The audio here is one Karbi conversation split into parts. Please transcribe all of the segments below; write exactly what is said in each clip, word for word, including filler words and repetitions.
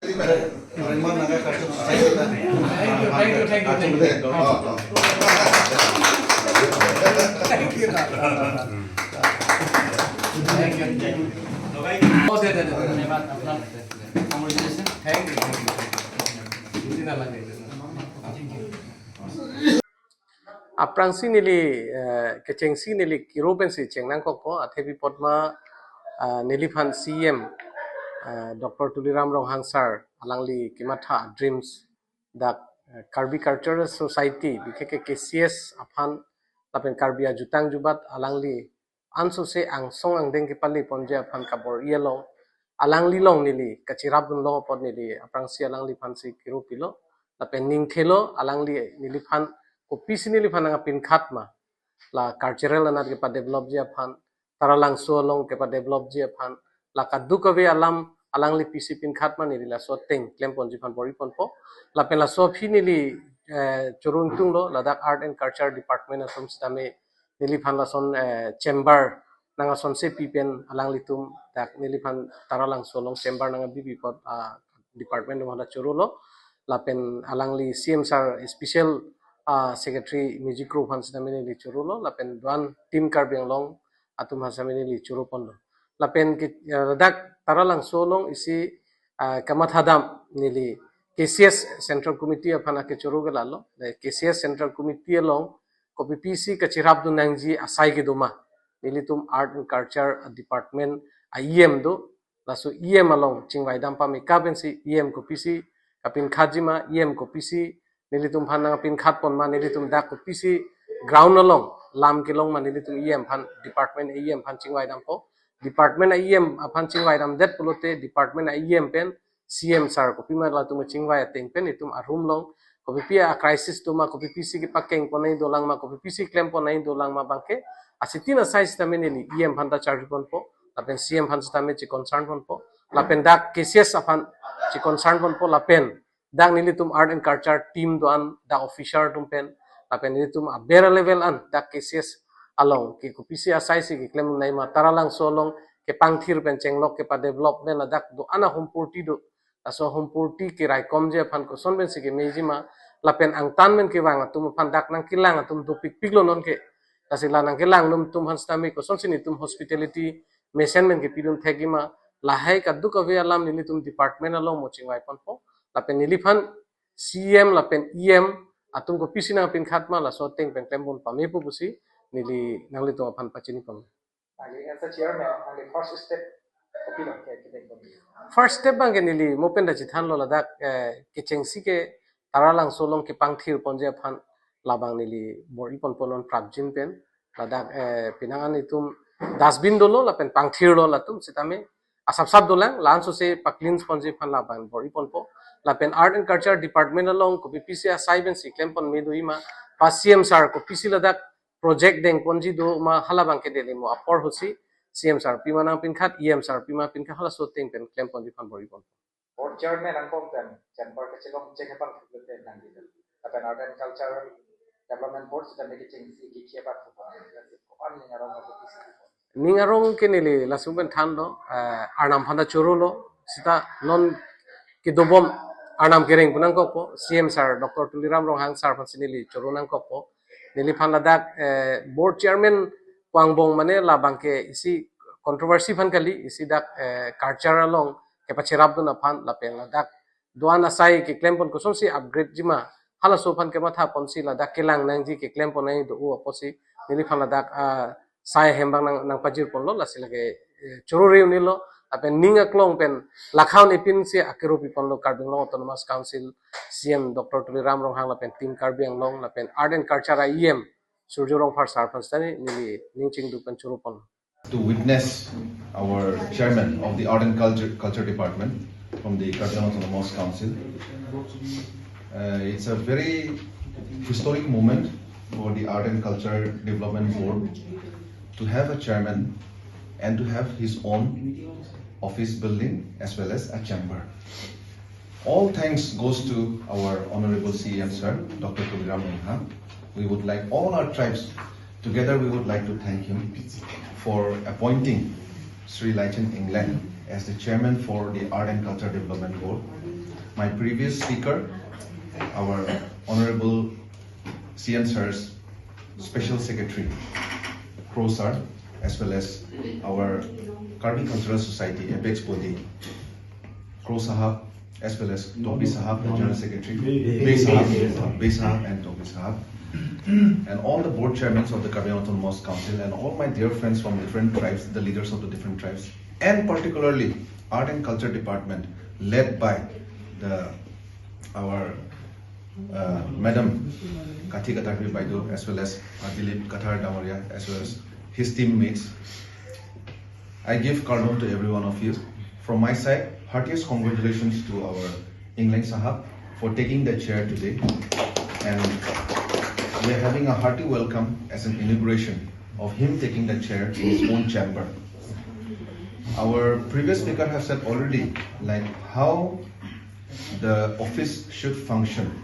Thank you, thank you, thank you, thank you. Thank you. Thank you. Oh, deh, deh, deh, deh. Congratulations. Thank you. Thank you. Aphrangsi neli, eh, kechengsi neli kiro pensi chengnangkokpo, athe pi apot ma, eh, neliphan C M, eh, Doctor Tuliram Ronghang sir, alangli kematha dreams dak, eh, Karbi Cultural Society, bikheke K C S aphan, lapen Karbi ajutang jubat alangli ansose angsong angdeng kepaleponji aphan kabor-i along, alangli along neli kachirapdun long apot neli aphrangsi alangliphansi kiro pilo, lapen ning thelo alangli neliphan kopisi neliphan nangpinkhat ma, la cultural anat kepadevelopji aphan, Taralangso along kepadevelopji aphan, la kadokave alam alangli pisi pinkhat ma neli laso ateng klemponji aphan bor-iponpo, lapen laso aphi neli, eh, choro ingtunglo, ladak Art and Culture Department atum sitame neliphan lason, eh, chamber nangasonsepi pen alanglitum dak neliphan Taralangso along chamber nangbipi apot, ah, department atum aphan chorolo, lapen alangli C M sir special, ah, secretary music group aphan sitame neli chorolo, lapen do-an Team Karbi Anglong atum aphan sitame neli choroponlo. Lapen ke, eh, dak Taralangso along isi, ah, kamathadam neli K C S Central Committee aphan akechoro ke lalo. Ke K C S Central Committee along kopipisi kachirapdun nangji asai kedo ma, nelitum Art and Culture Department a E M do, laso E M along chingvaidam pame, ka pensi E M kopisi kapinkhatji ma, E M kopisi nelitum aphan nangpinkhatpon ma, nelitum dak kopisi ground along lam kelong ma, nelitum E M aphan, department E M aphan chingvaidampo. Department E M aphan chingvaidamdet pulote department E M pen C M sir kopima latum chingvai ateng pen itum a-room along kopipi a-crisis do ma, kopipisi kepakengponnai dolang ma, kopipisi klemponai dolang ma abangke asitin asai sitame neli E M aphan ta charjuponpo, lapen C M aphan sitame chi-concern ponpo, lapen dak K C S aphan chi-concern ponpo, lapen dak nelitum Art and Culture team do-an dak officer atum pen, lapen nelitum aber level an dak K C S along ke kopisi asaisi keklem nangji ma, Taralangso along kepangthir pen chenglok kepadevelop pen ladak do-an ahompurti do, laso ahompurti keraikomji aphan koson pensi kemeji ma, lapen angtan pen kevang atum aphan dak nangkelang atum dopikpiklo nonke. Lasi la nangkelang atum aphan sitame kosonsi nelitum hospitality mesen pen kepidun thekji ma, lahai kadokave alam nelitum department along mo chingvaiponpo, lapen neliphan C M lapen E M atum kopisi nangpinkhat ma laso ateng pen klempon pamepo pusi neli nanglitum aphan pachinipon. Nangli as a chairman, nangli first step kopilo ke kedeng kopilo? First step abangke neli mo pen ta chethanlo, ladak, eh, kechengsi ke Taralangso along kepangthirponji aphan labang neli bor-iponpo non prapjin pen, ladak, eh, penang an itum dustbin dolo lapen pangthirlo latum sitame asapsap dolang, la-ansose pa-cleanponji aphan labang bor-iponpo, lapen Art and Culture Department along kopipisi asai pensi klempon me doji ma, pa C M sir kopisi ladak project dengponji do ma, hala abangke neli mo apor ahutsi C M sir pima nangpinkhat, E M sir pima pinkhat, halaso ateng pen klemponji aphan bor-iponpo. Board chairman angbong pen chamber kachelong cheng aphan thuplo pen nangji. Lapen Art and Culture Development Board sitame kechengsi kikhi aphan thuplo. Koan ning arong apo kisi? Ning arong ke neli lason pen thanlo, eh, Arnam aphan ta chorolo, sita non kedobom Arnam kereng pu nangkokpo, C M sir Doctor Tuliram Ronghang sir aphansi neli choro nangkokpo. Neliphan ladak, eh, board chairman pu angbong mane labangke isi controversy aphan kali, isi dak, eh, culture along kepachirapdun aphan, lapen ladak do-an asai keklempon kosonsi upgradeji ma, halaso aphan kemathaponsi ladak kelang nangji keklempon nangji do-o apotsi neliphan ladak, ah, sai ahem abang nang, nangpajirponlo, lasi lake, eh, choro re-unlo, lapen ning aklong pen lakhaun ipinsi akero piponlo Karbi Anglong Autonomous Council C M Doctor Tuliram Ronghang lapen Team Karbi Anglong lapen Art and Culture E M Surjya Rongphar sir aphan sitame neli ning chingduk pen choropon. To witness our chairman of the Art and Culture, Culture Department from the Karbi Anglong Autonomous Council. Uh, it's a very historic moment for the Art and Culture Development Board to have a chairman and to have his own office building as well as a chamber. All thanks goes to our Honorable C M sir, Doctor Tuliram Ronghang. We would like all our tribes together, we would like to thank him for appointing Sri Laichen England as the chairman for the Art and Culture Development Board. My previous speaker, our Honorable C M Sir's Special Secretary, Kro Sir, as well as our Karbi Cultural Society apex body, Kro Sahab, as well as Topi Sahab, the General Secretary, Bey Sahab, Bey Sahab and Topi Sahab, and all the board chairmen of the Karbi Anglong Autonomous Council, and all my dear friends from different tribes, the leaders of the different tribes, and particularly Art and Culture Department, led by the our uh, Madam Kathi Kathar Baido, as well as uh, Dilip Kathar Damoria, as well as his teammates. I give kardom to every one of you. From my side, heartiest congratulations to our Ingleng Sahab for taking the chair today. And we are having a hearty welcome as an inauguration of him taking the chair in his own chamber. Our previous speaker have said already, like, how the office should function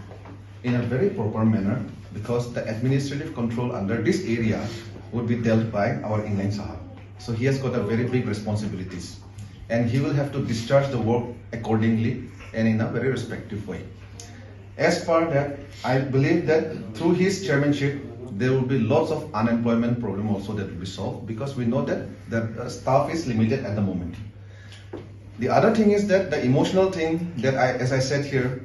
in a very proper manner, because the administrative control under this area would be dealt by our Ingleng Sahab. So he has got a very big responsibilities, and he will have to discharge the work accordingly and in a very respective way. As per that, I believe that through his chairmanship, there will be lots of unemployment problem also that will be solved, because we know that the uh, staff is limited at the moment. The other thing is that the emotional thing that I, as I said here,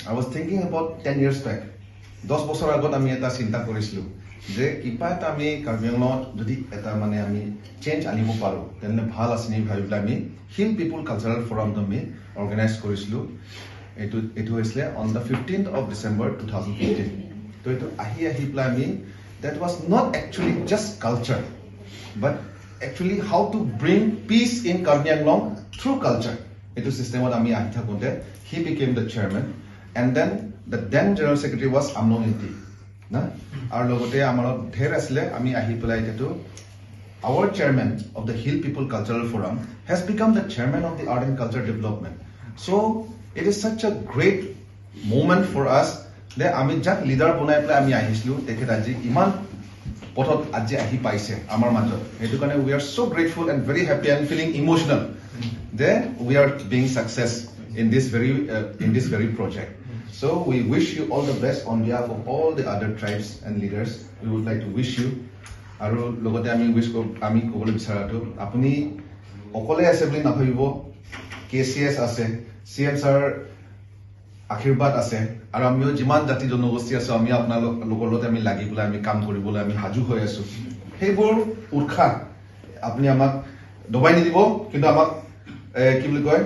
I was thinking about ten years back. দহ বছৰ আগত আমি এটা চিন্তা কৰিছিলো যে কিবা এটা আমি কাৰ্বি আংলঙত যদি এটা মানে আমি চেঞ্জ আনিব পাৰো, তেন্তে ভাল আছে নেকি ভাবি পেলাই আমি হিল পিপল কালচাৰেল ফৰামটো আমি অৰ্গেনাইজ কৰিছিলো। এইটো এইটো হৈছিলে on the fifteenth of December two thousand fifteen। তো এইটো আহি আহি পেলাই আমি, that was not actually just culture, but actually how to bring peace in Karbi Anglong through culture। এইটো চিষ্টেমত আমি আহি থাকোঁতে he became the chairman, and then the then general secretary was Amlong Ingti না। আৰু লগতে আমাৰ লগত ঢেৰ আছিলে। আমি আহি পেলাই এতিয়াতো our chairman of the Hill People Cultural Forum has become the chairman of the Art and Culture Development. So it is such a great moment for us যে আমি যাক লিডাৰ বনাই পেলাই আমি আহিছিলো, তেখেত আজি ইমান পথত আজি আহি পাইছে আমাৰ মাজত। সেইটো কাৰণে we are so grateful and very happy and feeling emotional যে we are being success in this very uh, in this very project. So we wish you all the best on behalf of all the other tribes and leaders. We would like to wish you আৰু লগতে আমি উইচ আমি ক'বলৈ বিচাৰাটো, আপুনি অকলে আছে বুলি নাভাবিব। কে চি এছ আছে, চি এম ছাৰ আশীৰ্বাদ আছে, আৰু আমিও যিমান জাতি জনগোষ্ঠী আছো, আমি আপোনালোকৰ লগতে আমি লাগি পেলাই আমি কাম কৰিবলৈ আমি সাজু হৈ আছো। সেইবোৰ উৎসাহ আপুনি আমাক দবাই নিদিব, কিন্তু আমাক এ, কি বুলি কয়,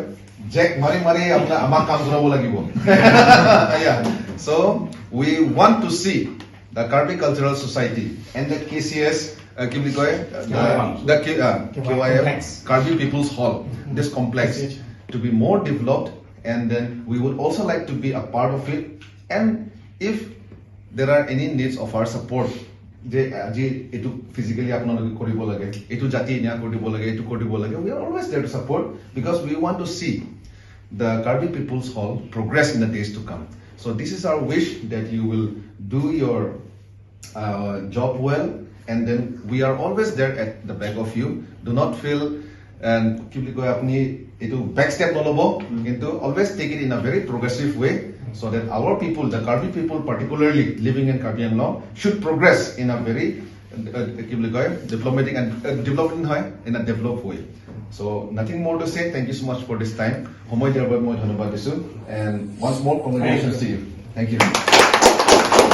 জেক মাৰি মাৰি আপোনাৰ আমাক কাম কৰাব লাগিব। Yeah. So we want to see the Karbi Cultural Society and the K C S, uh, কি বুলি কয়, the, the K, uh, K Y F, Karbi People's Hall, this complex to be more developed, and then we would also like to be a part of it. And if there are any needs of our support, যে আজি এইটো ফিজিকেলি আপোনালোকে কৰিব লাগে, এইটো জাতি এনে কৰি দিব লাগে, এইটো কৰি দিব লাগে, we are always there to support, because we want to see the Karbi People's Hall progress in the days to come. So this is our wish, that you will do your uh, job well, and then we are always there at the back of you. Do not feel and কি বুলি কয়, আপুনি এইটো bake step নল'ব, কিন্তু always take it in a very progressive way, so that our people, the Karbi people particularly living in Karbi Anglong, should progress in a very uh, কি বুলি কয়, diplomatic and uh, development হয়, in a developed way. So nothing more to say. Thank you so much for this time. সময় দিয়াৰ বাবে মই ধন্যবাদ দিছো, and once more congratulations to you. Thank you.